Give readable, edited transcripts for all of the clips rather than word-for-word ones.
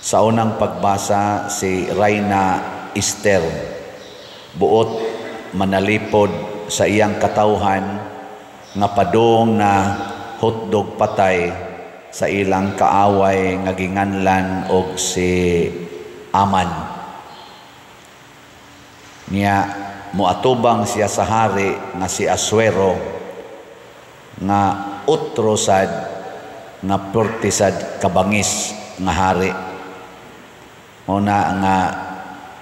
Sa unang pagbasa, si Reyna Esther, buot manalipod sa iyang katawhan nga padung na hotdog patay sa ilang kaaway nga ginganlan og si Aman. Niya moatubang siya sa hari nga si Asuero, nga utro sad nga perti sad kabangis nga hari. Una nga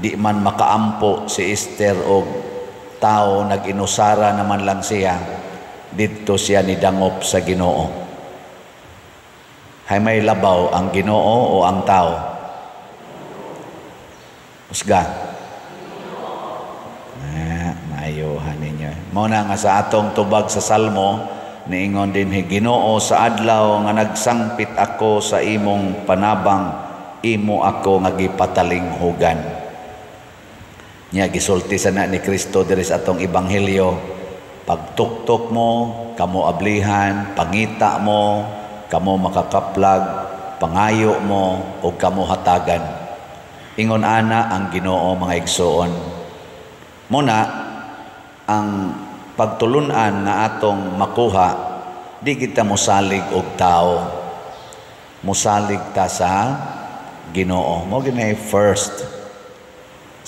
di man makaampo si Esther og tao, nag-inusara naman lang siya, didto siya nidangop sa Ginoo. Hay may labaw, ang Ginoo o ang tao? Usga. Ah, maayuhan ninyo. Mao na nga sa atong tubag sa Salmo, niingon din Ginoo, "Sa adlaw nga nagsangpit ako sa imong panabang, imo ako nga gipatalinghugan." Nya gisulti sa na ni Kristo diri sa atong ebanghelyo, "Pagtuktok mo, kamo ablihan, pangita mo, kamo makakaplag, pangayo mo, ug kamo hatagan." Ingon ana ang Ginoo, mga igsoon. Muna ang pagtulunan nga atong makuha, di kita mosalig og tao. Mosalig ta sa Ginoo. Mao ginay first.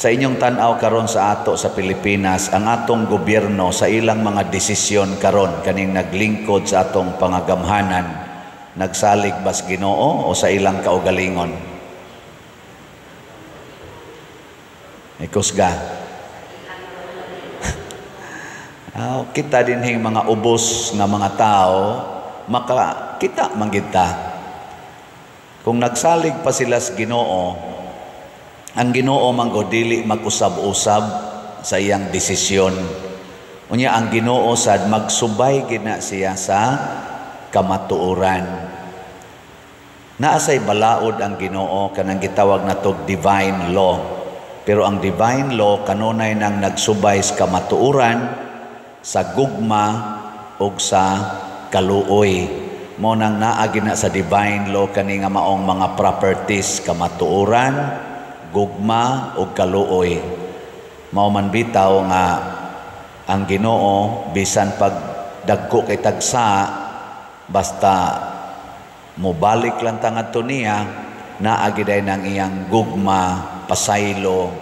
Sa inyong tan-aw karon sa ato sa Pilipinas, ang atong gobyerno sa ilang mga desisyon karon kaning naglingkod sa atong pangagamhanan, nagsalig bas Ginoo o sa ilang kaugalingon? Ikusga. Kita dinhing mga ubos nga mga tao, maka kita man gid ta. Kung nagsalig pa sila sa Ginoo, ang Ginoo man gud dili mag-usab-usab sa iyang desisyon. Unya ang Ginoo sad magsubay gina siya sa kamatuoran. Naasay balaod ang Ginoo kanang gitawag natog divine law. Pero ang divine law kanunay nang nagsubay sa kamatuoran, sa gugma ug sa kaluoy. Mo nang naa gina sa divine law kani nga maong mga properties: kamatuoran, gugma ug kaluoy. Mao man bitaw nga ang Ginoo bisan pag dagko kay tagsa, basta mobalik lang ta ngadto niya, naa giday nang iyang gugma, pasaylo,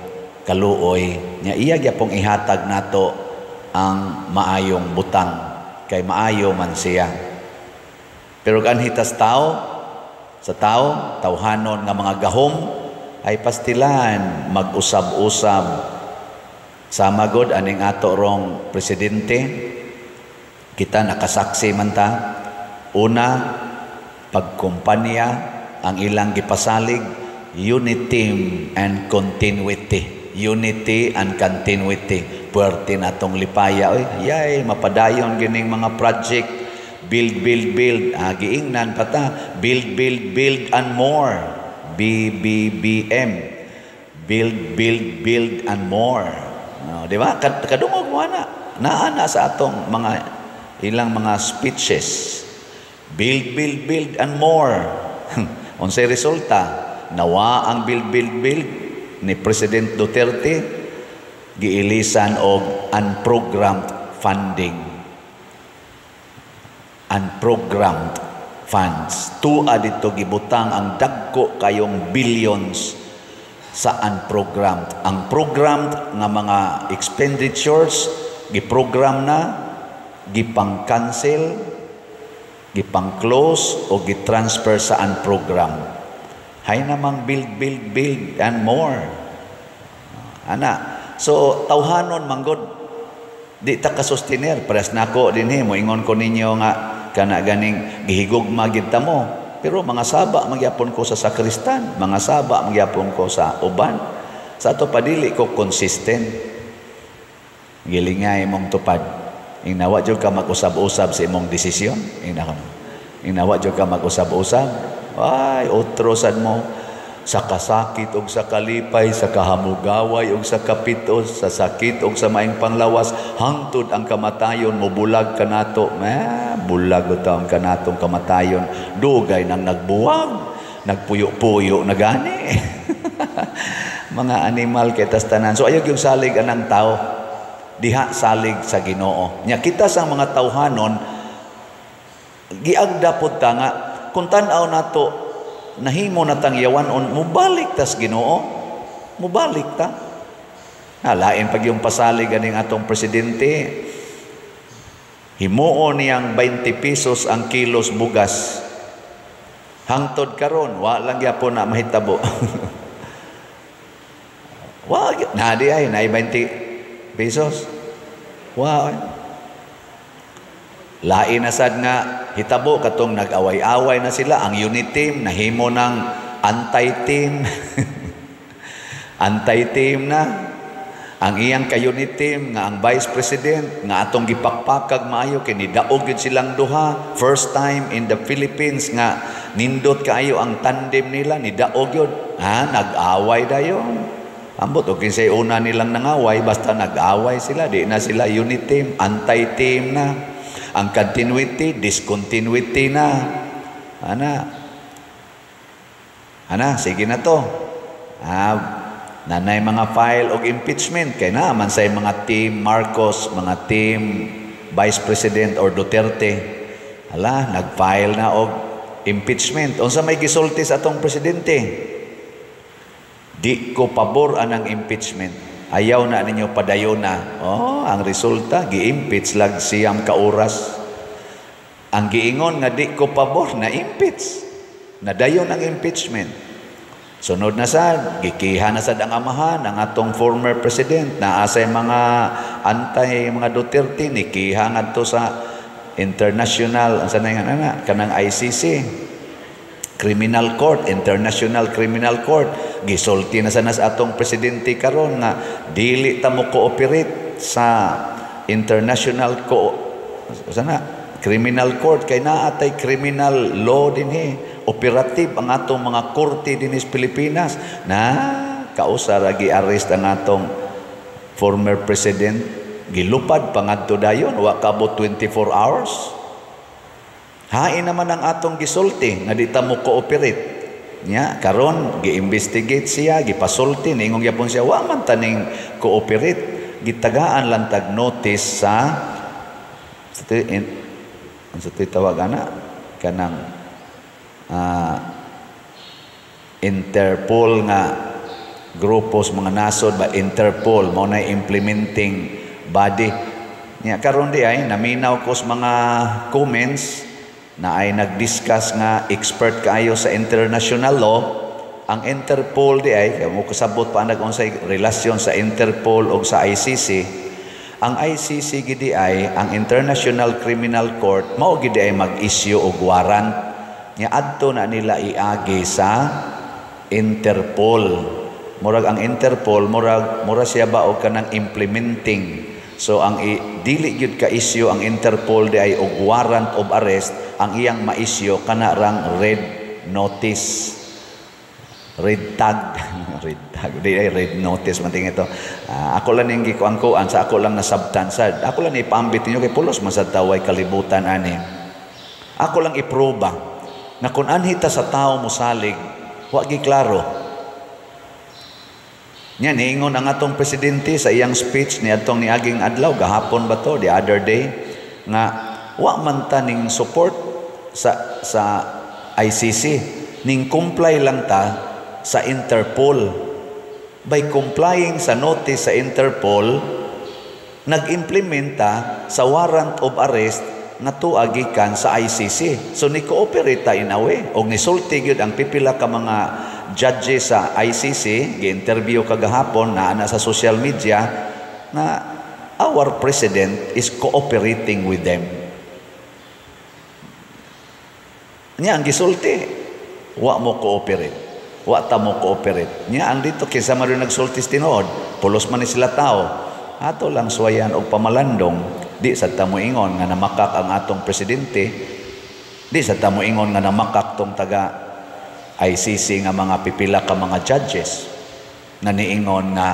kaluoy. Nya iya gyapong ihatag nato ang maayong butang kay maayo man siya. Pero kanhitas tao sa tao, tawhanon nga mga gahom ay pastilan mag-usab-usab. Sama god aning ato rong presidente, kita nakasaksi man ta. Una, pagkumpanya, ang ilang gipasalig, unity and continuity. Unity and continuity. Puwerte na tong lipaya. Oy, yay, mapadayon gining mga project. Build, build, build. Ah, giingnan pa ta. Build, build, build and more. BBBM. Build, build, build and more. No, di ba? Kadungog mo na. Naa na sa atong mga ilang mga speeches. Build, build, build and more. Unsay resulta? Nawa ang build, build, build ni President Duterte, giilisan og unprogrammed funding. Unprogrammed funds. Tua dito gibutang ang dagko kayong billions sa unprogrammed. Ang programmed nga mga expenditures, giprogram na, gipang-cancel, gipang-close o gitransfer sa unprogrammed. Hay namang build, build, build and more. Ana. So, tawhanon manggod. Di ta ka-sustainer. Pares nako dinhi, moingon ko ninyo nga kana ganing gihigugma gid ta mo. Pero mga saba magyapon ko sa sakristan, mga saba magyapon ko sa uban. Sa ato padili ko consistent. Gilingay mong tupad. Ingnawa jud ka mag-usab-usab sa imong desisyon. Ingnawa jud ka mag-usab-usab. Ay, otro sad mo sa kasakit ug sa kalipay, sa kahamugaway ug sa kapitos, sa sakit ug sa maing panglawas, hangtod ang kamatayon mobulag kanato. Eh, bulag utaon kanatong kamatayon. Dugay nang nagbuwag. Nagpuyo-puyo na gani. Mga animal kay tas tanan. So ayaw yung salig anang tao. Diha salig sa Ginoo. Nya kita sa mga tawhanon giagda pod ta nga kung tan-aw nato nahimo na tang yawanon, mubalik tas Ginoo. Mubalik ta. Lain pag yung pasalig aning atong presidente, himuon niyang 20 pesos ang kilos bugas. Hangtod karon wa lang gyapon na mahitabo. Wa na di ay na 20 pesos. Wa. Lain na sad nga hitabo katong nag-away-away na sila ang unit team nahimo ng anti-team. Anti-team na. Ang iyang ka-unit team nga ang vice president nga atong gipakpakag maayo kay nidaog gyud silang duha, first time in the Philippines nga nindot kaayo ang tandem nila, nidaog gyud. Ha, nag-away dayon. Ambot og kinsay una nilang nangaway, basta nag-away sila, di na sila unit team, anti-team na. Ang continuity, discontinuity na. Ana. Ana, sige na to. Nanay mga file og impeachment kay naa man say mga team Marcos, mga team Vice President or Duterte. Hala, nag-file na og impeachment. Unsa may gisulti sa atong presidente? Di ko pabor anang impeachment. Ayaw na ninyo padayon na. Oh, ang resulta gi-impeach lag 9 ka oras. Ang giingon nga di ko pabor na impeach. Nadayon ang impeachment. Sunod na sad, gikiha na sad ang amahan ang atong former president na asay mga antay mga Duterte nikiha ngadto sa international, ang sanay nga na kanang ICC Criminal Court, International Criminal Court. Gisulti na sana sa atong presidente karon nga dili ta mo cooperate sa International co sana Criminal Court kay naa tay criminal law dinhi, operative ang atong mga korte dinhi sa Pilipinas. Na kausa ra gi-arrest ang atong former president, gilupad pa ngadto dayon, wa kabot 24 hours. Hain naman ang atong gisulti nga di ta mo cooperate. Nya karon gi-investigate siya, gipasulti, niingon gyapon siya wa man taning cooperate, gitagaan lang tag notice sa unsa to'y tawag ana kanang Interpol nga grupos mga nasod ba, Interpol mao na implementing body. Nya karon di ay naminaw ko sa mga comments na ay nag-discuss nga expert kaayo sa international law. Ang Interpol di ay kay mo kasabot pa nag unsay relasyon sa Interpol og sa ICC. Ang ICC gidi ay ang International Criminal Court mao gidi ay mag-issue og warrant. Nya adto na nila iagi sa Interpol. Murag ang Interpol murag mura siya ba og kanang implementing. So ang dili gyud ka issue ang Interpol di ay og warrant of arrest, ang iyang ma-issue kana rang red notice. Red tag, red tag, di ay red notice man tingin ito. Ako lang ning gikuan-kuan sa ako lang nasabtan sad. Ako lang ipaambit ninyo kay pulos man sad taway kalibutan ani. Ako lang iproba na kung anhita sa tao mosalig, wa gi klaro. Nya niingon ang atong presidente sa iyang speech ni atong niaging adlaw gahapon ba to, the other day, nga wa man ta ning support sa ICC, ning comply lang ta sa Interpol. By complying sa notice sa Interpol, nag-implementa sa warrant of arrest nga tuwa gikan sa ICC. So ni cooperate ta in a way. Og nisulti gyud ang pipila ka mga judges sa ICC, gi-interview kagahapon naa na sa social media nga our president is cooperating with them. Nya ang gisulti, wa mo cooperate. Wa ta mo cooperate. Nya ang dito kinsa man rin nagsulti tinuod, pulos man ni sila tao. Ato lang suwayan og pamalandong. Di sa ta mo ingon nga namakak ang atong presidente. Di sa ta mo ingon nga namakak tong taga ICC nga mga pipila ka mga judges nga niingon nga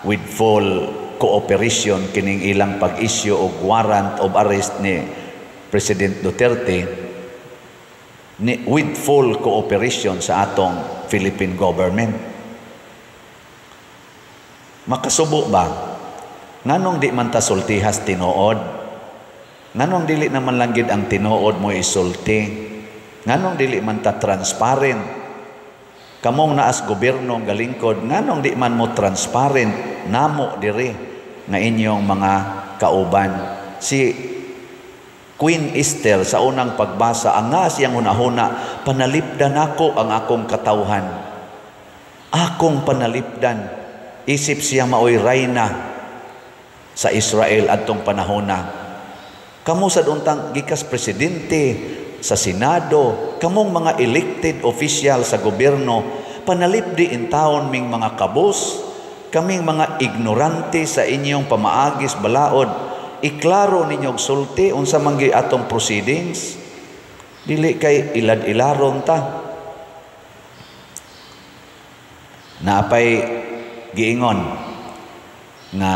with full cooperation kining ilang pag-issue og warrant of arrest ni President Duterte. Ni, with full cooperation sa atong Philippine government. Makasubo ba? Nganong di man ta sultihas tinuod? Nganong dili naman lang gid ang tinuod mo isulti? Nganong dili man ta transparent? Kamong naas gobyerno galingkod, nganong di man mo transparent namo diri nga inyong mga kauban? Si Queen Esther, sa unang pagbasa, ang nga siyang hunahuna, "Panalipdan ako ang akong katawhan. Akong panalipdan." Isip siya maoy rayna sa Israel adtong panahona. Kamo sad untang gikas presidente sa Senado, kamong mga elected official sa gobyerno, panalipdi in taon ming mga kabos, kaming mga ignorante sa inyong pamaagis balaod, iklaro ninyo og sulti unsa man gyud atong proceedings. Dili kay ilad-ilaron ta. Naapay giingon nga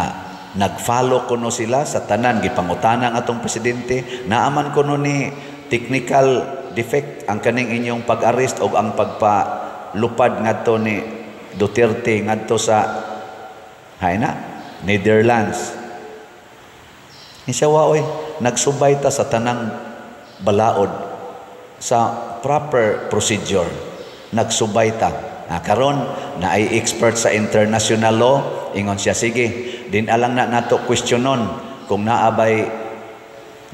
nag-follow kuno sila sa tanan gipangutana ang atong presidente, naaman kuno ni technical defect ang kaning inyong pag-arrest o ang pagpalupad ngadto ni Duterte ngadto sa hayna Netherlands. Ni siya, "Wa oy, nagsubay ta sa tanang balaod, sa proper procedure nagsubay ta." Ah, karon na ay expert sa international law, ingon siya, "Sige, din alang na nato questionon kung naabay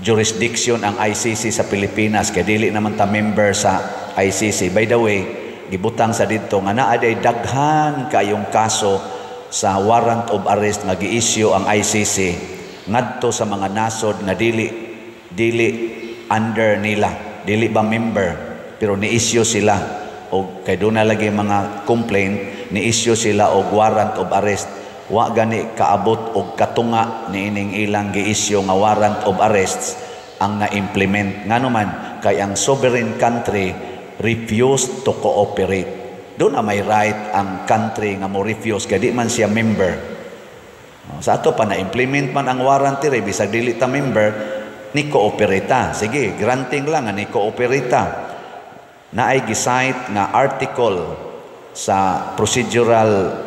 jurisdiction ang ICC sa Pilipinas kay dili naman ta member sa ICC." By the way, gibutang sa didto nga naa day daghan kayong kaso sa warrant of arrest nga gi-issue ang ICC ngadto sa mga nasod nga dili dili under nila, dili ba member, pero ni-issue sila og kay doon na lagi mga complaint, ni-issue sila og warrant of arrest. Wa gani kaabot og katunga niining ilang gi-issue nga warrant of arrests ang na-implement, ngano man kay ang sovereign country refused to cooperate. Doon na may right ang country nga mo refuse kay di man siya member. Sa ato pa, na-implement man ang warrant diri bisag dili ta member, ni cooperate ta. Sige, granting lang nga ni cooperate ta. Naay gi-cite nga article sa procedural,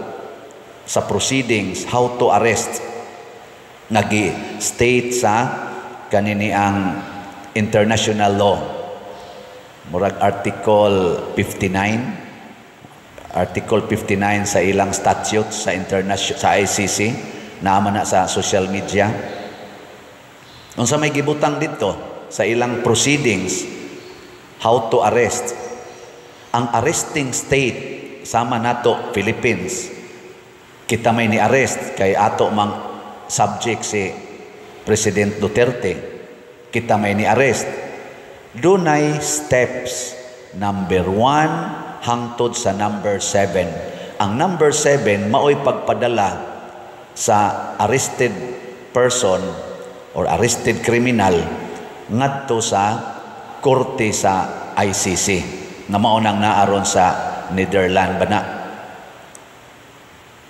sa proceedings how to arrest nga gi-state sa kanini ang international law, murag article 59, article 59 sa ilang statute sa international, sa ICC. Naama na sa social media unsa may gibutang dito sa ilang proceedings how to arrest. Ang arresting state, sama nato Philippines, kita may ni-arrest kay ato mang subject si President Duterte, kita may ni-arrest, dunay steps number 1 hangtod sa number 7. Ang number 7 maoy pagpadala sa arrested person or arrested criminal ngadto sa korte sa ICC nga mao nang naaron sa Netherlands ba na,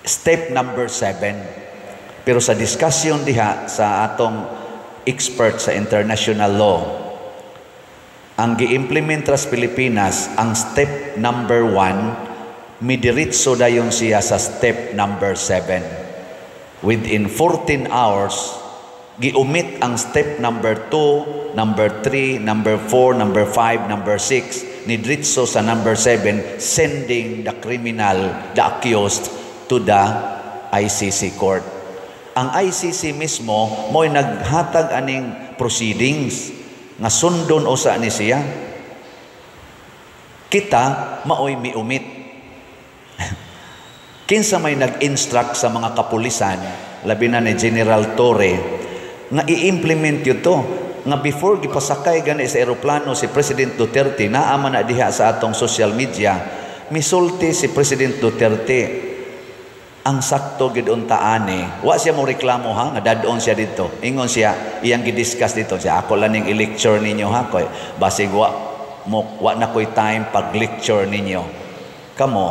step number 7. Pero sa discussion diha sa atong expert sa international law, ang gi-implement ras Pilipinas ang step number 1, midiretso dayon siya sa step number 7. Within 14 hours, giumit ang step number 2, number 3, number 4, number 5, number 6, nidiretso sa number 7, sending the criminal, the accused, to the ICC court. Ang ICC mismo mo'y naghatag aning proceedings nga sundon usa ni siya. Kita maoy miumit. Kinsa may nag-instruct sa mga kapulisan, labi na ni General Torre, nga i-implement yun to, nga before gipasakay gani sa eroplano si President Duterte, naa man na diha sa atong social media, misulti si President Duterte, ang sakto gid unta ani, wa siya mo reklamo ha, nga dad-on siya dito. Ingon siya, iyang gidiscuss dito siya, "Ako lang ning i-lecture ninyo ha, koy basig wa mo, wa na koy time pag lecture ninyo." Kamo,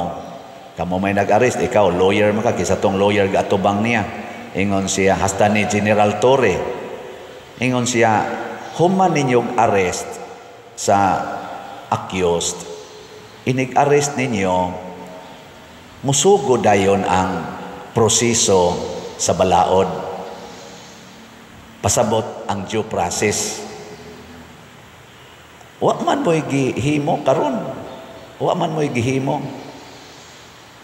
kamo may nag-arrest, ikaw lawyer man ka, kisa tong lawyer gaatubang niya. Ingon siya, hasta ni General Torre, ingon siya, human ninyong arrest sa accused, inig-arrest ninyo, musugo dayon ang proseso sa balaod. Pasabot ang due process. Wa man mo'y gihimo karon. Wa man mo'y gihimo.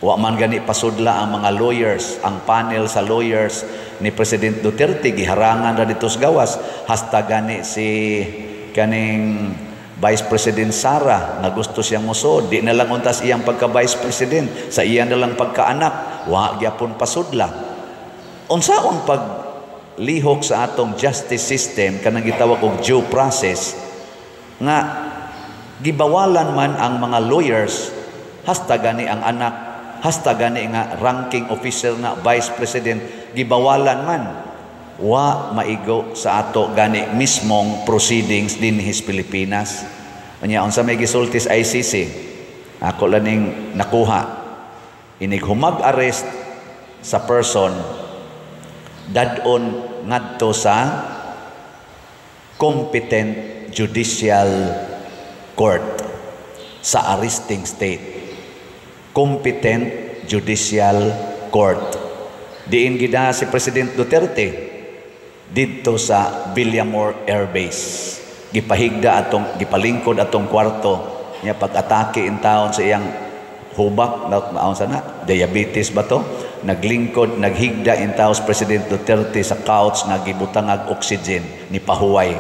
Wa man gani pasudla ang mga lawyers, ang panel sa lawyers ni President Duterte giharangan ra dito sa gawas, hasta gani si kaning Vice President Sara nga gusto siyang musod, di na lang untas iyang pagka Vice President, sa iya na lang pagkaanak, wa gyapon pasudla. Unsaon pag lihok sa atong justice system, kanang gitawag og due process, nga gibawalan man ang mga lawyers, hasta gani ang anak, hasta gani nga ranking officer nga Vice President, gibawalan man? Wa maigo sa ato gani mismong proceedings dinhi sa Pilipinas. Unya, unsa may gisulti sa ICC? Ako lang ning nakuha. Inig humag-arrest sa person, dadon ngadto sa competent judicial court sa arresting state. Competent judicial court. Diin gida si President Duterte? Didto sa Villamor Air Base. Gipahigda atong, gipalingkod atong kwarto niya. Pag-atake in taon sa iyang hubak na sana, diabetes ba to? Naglingkod, naghigda in taos President Duterte sa couch nga gibutangag oxygen ni pahuway.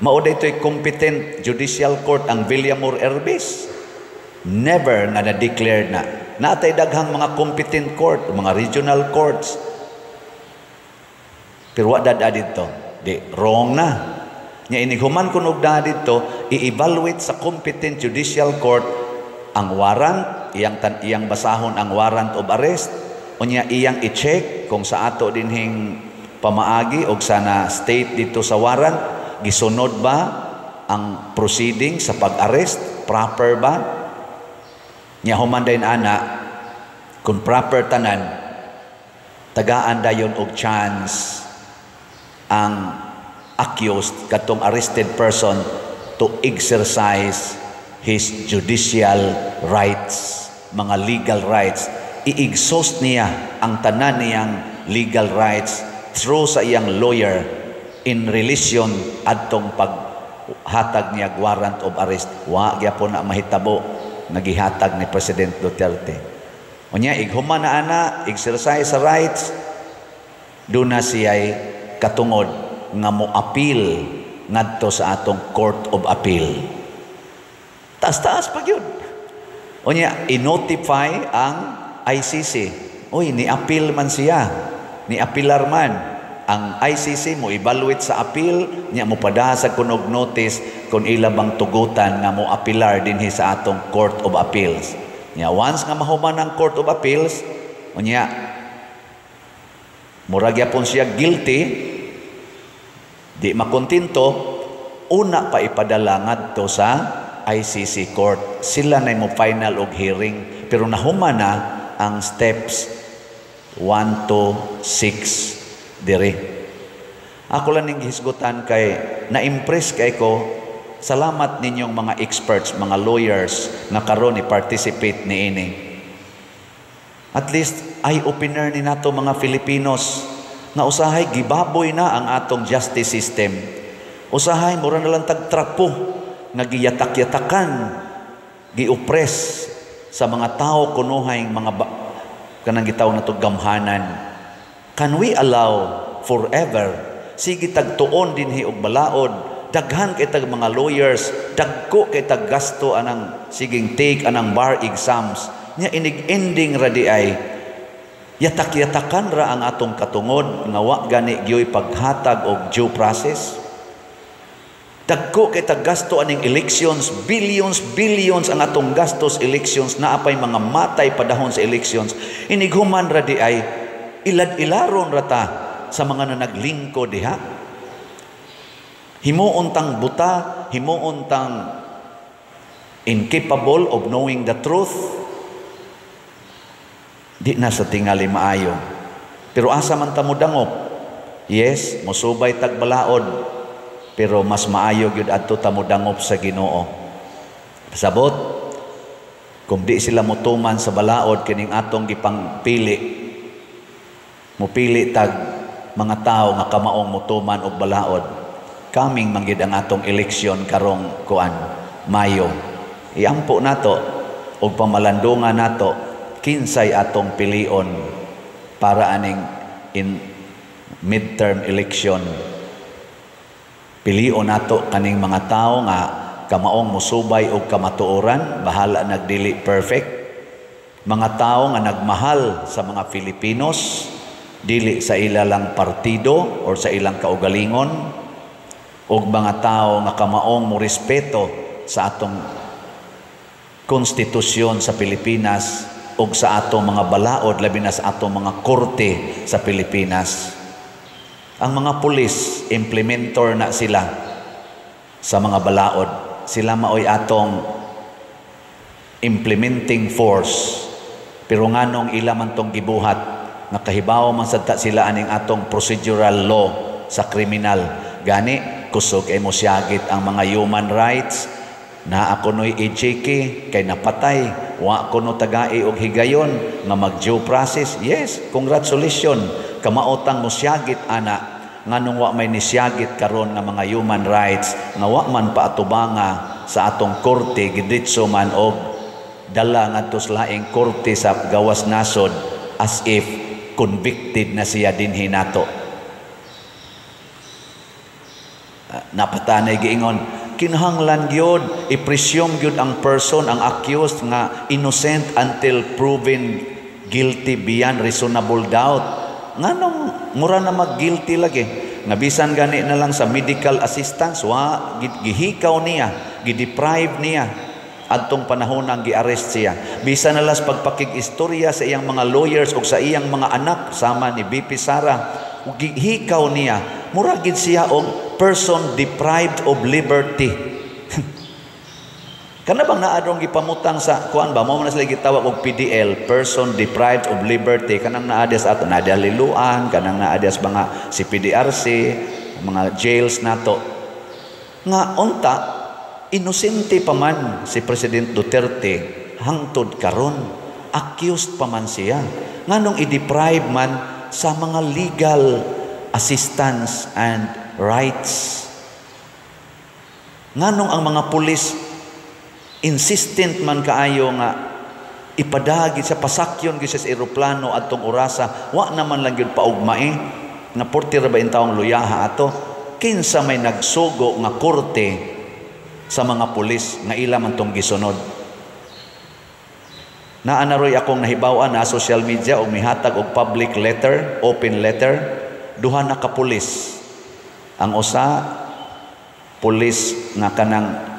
Mao daytoy competent judicial court ang Villamor Air Base? Never nga na-declare na. Natay daghang mga competent court, mga regional courts. Pero wa dada didto. Di wrong na. Nya inig human kun og didto, i-evaluate sa competent judicial court ang warrant, iyang basahon ang warrant of arrest, unya iyang i-check kung sa ato dinhing pamaagi og sa na state dito sa warrant, gisunod ba ang proceeding sa pag-arrest, proper ba? Nya human dayon ana, kung proper tanan, tagaan dayon og chance ang accused, katong arrested person, to exercise his judicial rights, mga legal rights. I-exhaust niya ang tanan niyang legal rights through sa iyang lawyer in relation adtong paghatag niya warrant of arrest. Wa gyapon na mahitabo nagihatag ni President Duterte. Unya ighuman na ana, exercise sa rights, duna siya'y katungod nga mo appeal ngadto sa atong Court of Appeal. Taas-taas pa gyud. Unya i-notify ang ICC. Uy, ni-appeal man siya. Ni-appealar man. Ang ICC mo evaluate sa appeal niya, mo padasa kunog notice kung ila bang tugutan nga mo apelar dinhi sa atong Court of Appeals. Nya once nga mahuman ang Court of Appeals, unya murag gyapon siya guilty, di makontento, una pa ipadala ngadto sa ICC court. Sila na mo final og hearing, pero nahuman na ang steps 1 to 6 dire. Ako lang ning gihisgutan kay na-impress kay ko. Salamat ninyong mga experts, mga lawyers nga karon ni participate niini. At least eye opener ni nato mga Filipinos nga usahay gibaboy na ang atong justice system. Usahay mura na lang tag trapo nga giyatak-yatakan, gioppress sa mga tao kunuhay mga kanang gitawag nato gamhanan. Can we allow forever sige tagtuon dinhi og balaod, daghan kay tag mga lawyers, dagko kay tag gasto anang siging take anang bar exams, nya inig ending ra di ay yatak-yatakan ra ang atong katungod nga wa gani gyoy paghatag og due process? Dagko kay tag gasto aning elections, billions, billions ang atong gastos elections, naa pay mga matay padahon sa elections. Inighuman ra di ay ilad-ilaron ra ta sa mga nanaglingkod diha. Himuon tang buta, himuon tang incapable of knowing the truth. Di na sa tingali maayo. Pero asa man ta mo dangop? Yes, mosubay tag balaod. Pero mas maayo gyud adto ta modangop sa Ginoo. Pasabot, kung di sila motuman sa balaod kining atong gipangpili, mupili tag mga tao nga kamaong motuman og balaod. Coming man gyud ang atong eleksyon karong kuan, Mayo. Iampo nato og pamalandungan nato kinsay atong pilion para aning in midterm election. Pilion nato kaning mga tao nga kamaong musubay og kamatuoran, bahala nagdili perfect. Mga tao nga nagmahal sa mga Filipinos, dili sa ila lang partido or sa ilang kaugalingon, ug mga tao nga kamaong morespeto sa atong konstitusyon sa Pilipinas ug sa atong mga balaod, labi na sa atong mga korte sa Pilipinas. Ang mga pulis, implementor na sila sa mga balaod. Sila maoy atong implementing force. Pero nganong ila man tong gibuhat, nakahibaw man sad ta sila aning atong procedural law sa kriminal. Gani kusog ay mosyagit ang mga human rights na ako no'y EJK kay napatay, wa ko no tagai og higayon nga mag due process. Yes, congratulations, kamaotang mosyagit ana. Nganong wa may nisyagit karon nga mga human rights nga wa man paatubanga sa atong korte, giditso man og dala ngadto sa laing korte sa gawas nasod as if convicted na siya dinhi nato? Napatanay giingon kinahanglan gyud i-presume gyud ang person, ang accused, nga innocent until proven guilty beyond reasonable doubt. Nganong mura na mag-guilty lagi? Nga bisan gani na lang sa medical assistance, wa gihikaw niya, gideprive niya adtong panahon ang gi-arrest siya. Bisan na lang sa pagpakig-istorya sa iyang mga lawyers o sa iyang mga anak sama ni VP Sara, ug gihikaw niya, mura gid siya og person deprived of liberty. Kana bang naa dong gipamutang sa kuan ba, mao man na sila gitawag og PDL, person deprived of liberty, kanang naa sa ato, naa Liloan, kanang naa sa mga CPDRC, mga jails nato. Nga unta inosente pa man si President Duterte hangtod karon, accused pa man siya. Nganong i-deprive man sa mga legal assistance and rights? Nganong ang mga pulis insistent man kaayo nga ipadagi sa pasakyon gyud sa eroplano adtong orasa, wa naman lang gyud paugmae nga porti ra ba in taong luyaha ato? Kinsa may nagsugo nga korte sa mga pulis nga ila man tong gisunod? Naa na roy akong nahibaw-an na social media og mihatag og public letter, open letter, duha na ka pulis. Ang usa pulis nga kanang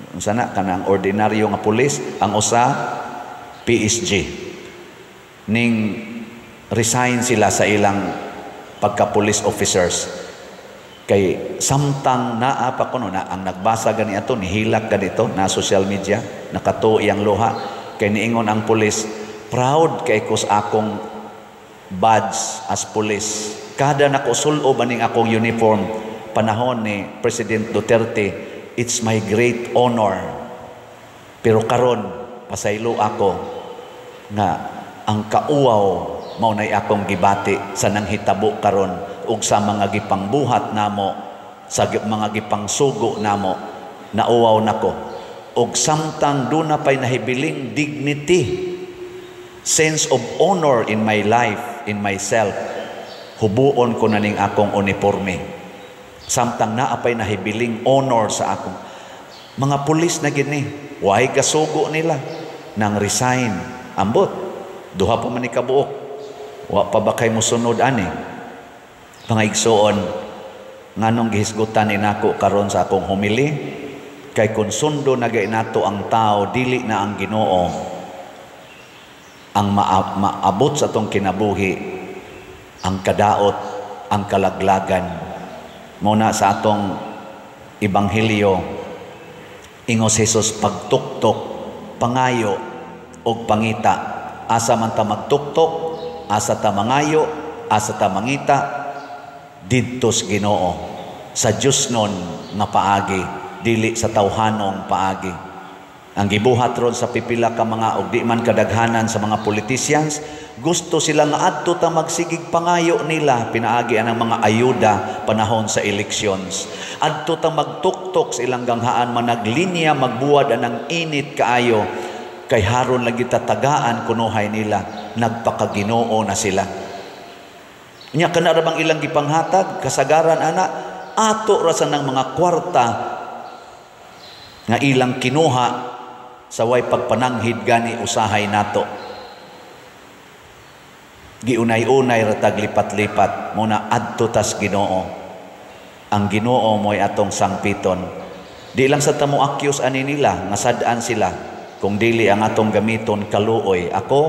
unsa na, kanang ordinaryo nga pulis, ang usa PSG. Ning resign sila sa ilang pagka police officers. Kay samtang naa pa kuno na ang nagbasa gani ato, nihilak ganito na social media, nakatuo iyang luha kay niingon ang pulis, "Proud kay ko sa akong badge as police. Kada nako sul-ob aning akong uniform panahon ni President Duterte, it's my great honor. Pero karon pasaylo ako nga ang kauwaw mao nay akong gibati sa nanghitabo karon ug sa mga gipangbuhat namo, sa mga gipangsugo namo. Nauwaw nako. Ug samtang duna pay nahibiling dignity, sense of honor in my life, in myself, hubuon ko na ning akong uniforme." Samtang naa pay nahibiling honor sa akong mga pulis na gini, way kasugo nila nang resign. Ambot, duha pa man ni kabuok. Wa pa ba kay musunod ani? Mga igsuon, nganong gihisgutan ni nako karon sa akong homily? Kay kung sundo na gay nato ang tao, dili na ang Ginoo, ang maabot sa atong kinabuhi, ang kadaot, ang kalaglagan. Muna sa atong ebanghelyo, ingos Jesus, pagtuktok, pangayo og pangita. Asa man ta magtuktok, asa ta mangayo, asa ta mangita, didto sa Ginoo. Sa Diyosnon nga paagi, dili sa tawhanong paagi. Ang gibuhat ron sa pipila ka mga og di man kadaghanan sa mga politicians, gusto sila nga adto ta magsigig pangayo nila pinaagi ang mga ayuda panahon sa elections. Adto ta magtuktok sa ilang ganghaan, managlinya, magbuwad anang init kaayo kay haron lagi tatagaan kunuhay nila, nagpakaginoo na sila. Nya kana ra bang ilang gipanghatag kasagaran ana ato ra sa nang mga kwarta nga ilang kinuha sa way pagpananghid gani usahay nato. Giunay-unay ra tag lipat-lipat muna adto tas Ginoo. Ang Ginoo mo'y atong sangpiton. Di lang sa tamo accuse ani nila nga sad-an sila, kung dili ang atong gamiton kaluoy. Ako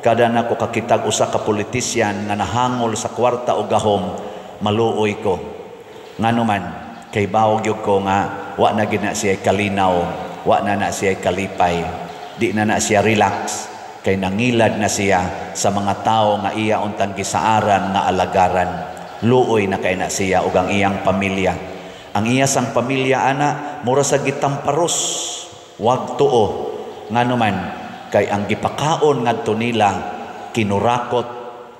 kada nako kakitag usa ka politisyan nga nahangol sa kwarta o gahom, maluoy ko. Ngano man kay bawog gyud ko nga wa na gid na siya kalinaw, wa na na siya kalipay, di na na siya relax kay nangilad na siya sa mga tao nga iya untang gisaaran nga alagaran. Luoy na kay na siya ug ang iyang pamilya. Ang iya sang pamilya ana mura sa gitamparos, wag tuo. Ngano man kay ang gipakaon ngadto nila kinurakot,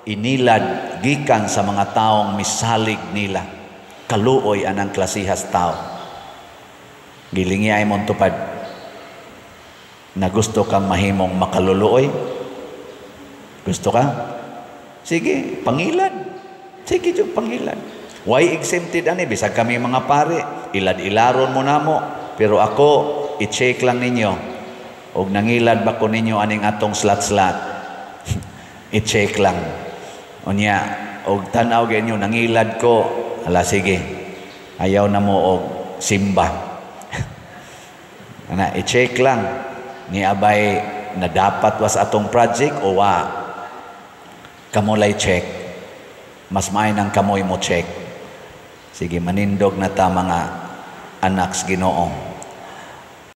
inilad gikan sa mga taong misalig nila. Kaluoy anang klasihas tao. Gilingi ay mong tupad na gusto kang mahimong makaluluoy. Gusto ka? Sige, pangilad. Sige, jud pangilad. Why exempted ani? Bisag kami mga pare, ilad-ilaron mo namo. Pero ako, i-check lang ninyo. Og nangilad ba ko ninyo aning atong slat-slat? I-check lang. Unya, og tan-aw gyud nangilad ko, ala sige. Ayaw na mo og simba. Ana, i-check lang. Ni abay na dapat was atong project o wa. Kamulay check. Mas maay nang kamoy mo check. Sige, manindog na ta, mga anak sa Ginoo.